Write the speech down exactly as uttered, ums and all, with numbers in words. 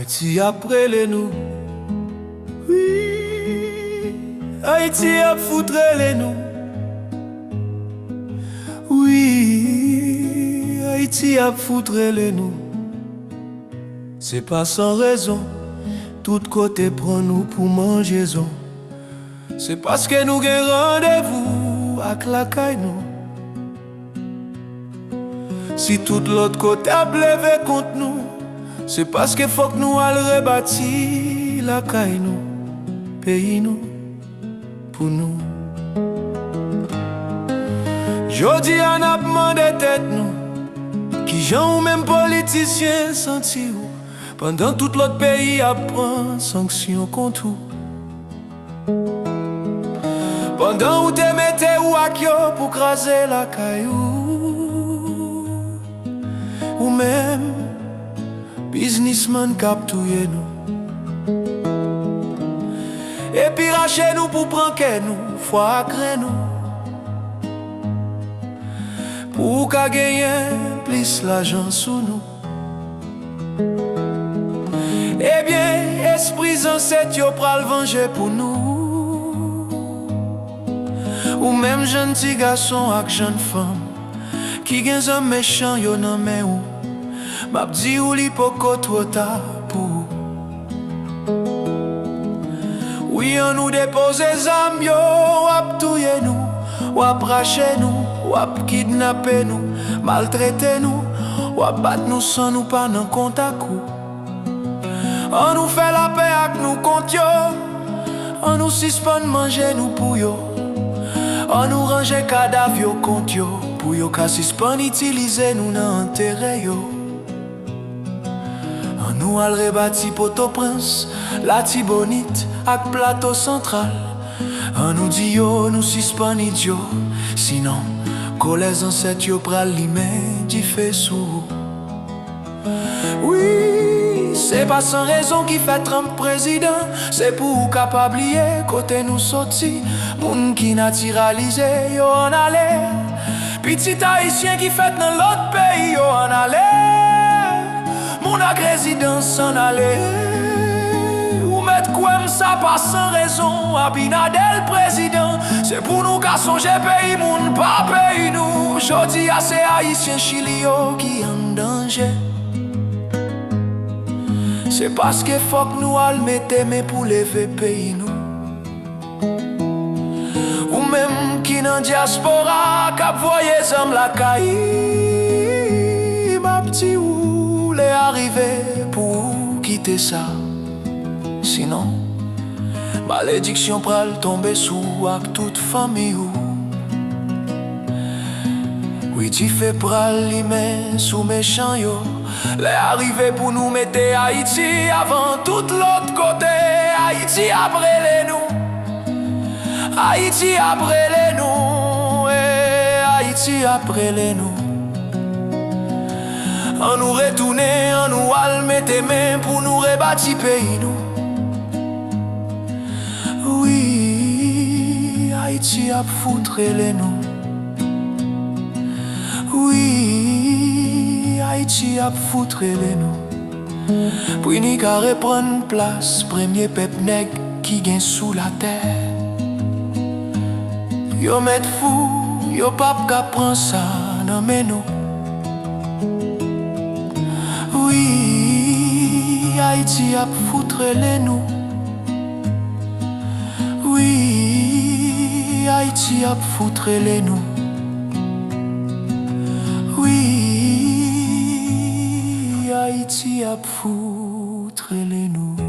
Ayiti ap rele nou. Wi, Ayiti ap fout rele nou. Wi, Ayiti ap fout rele nou. Se pa san rezon, tout kote pran nou pou manjezon. Se paske nou gen randevou ak lakay nou. Si tout lòt kote ap leve kont nou, se paske fòk nou al rebati lakay nou, peyi nou, pou nou. Jodi a n ap mande tèt nou, kijan ou menm politisyen santi w, pandan tout lòt peyi ap pran sanksyon kont ou? Pandan ou te mete ou ak yo pou kraze lakay ou, ou menm, biznismann k ap touye nou, epi rache nou pou pran kè nou, fwa ak ren nou, pou ou ka genyen plis lajan sou nou. Ebyen, espri zansèt yo pral vanje pou nou. Ou menm jenn ti gason ak jenn fanm ki gen zam mechan yo nan men ou, m ap di ou li poko twò ta pou ou. Wi, ann nou depoze zam yo, w ap touye nou, w ap rache nou, w ap kidnape nou, maltrete nou, w ap bat nou san nou pa nan kontak ou. Ann nou fè lapè ak nou kont yo, ann nou sispann manje nou pou yo, ann nou ranje kadav yo kont yo, pou yo ka sispann itilize nou nan antere yo. Ann nou al rebati Potoprens, Latibonit ak Plato Santral. Ann nou di yo nou sispann idyo, sinon kolè zansèt yo pral limen dife sou ou. Wi, se pa san rezon ki fè Trump prezidan, se pou ou ka pa bliye kote nou soti, moun ki natiralize yo ann ale. Pitit ayisyen ki fèt nan lòt peyi yo ann ale. Moun ak rezidans ann ale. Ou mèt kwè m, sa pa san rezon Abinader prezidan. Se pou nou ka sonje peyi moun, pa peyi nou. Jodi a se ayisyen Chili yo ki an danje. Se paske fòk nou al mete men pou leve peyi nou. Ou menm ki nan dyaspora k ap voye zam lakay, m ap di ou lè a rive pou ou kite sa. Sinon, malediksyon pral tonbe sou ou ak tout fanmi ou. Wi, dife pral limen sou mechan yo. Lè a rive pou nou mete Ayiti avan tout lòt kote. Ayiti ap rele nou. Ayiti ap rele nou. Eh, Ayiti ap rele nou. Ann nou retounen, ann nou al mete men pou nou rebati peyi nou. Wi, Ayiti ap fout rele nou. Wi, Ayiti ap fout rele nou. Pou ni ka reprann plas premye pèp nèg ki gen sou latè. Yo mèt fou, yo p ap ka pran sa nan men nou. Wi, Ayiti ap fout rele nou. Wi, Ayiti ap fout rele nou. Wi, Ayiti ap fout rele nou.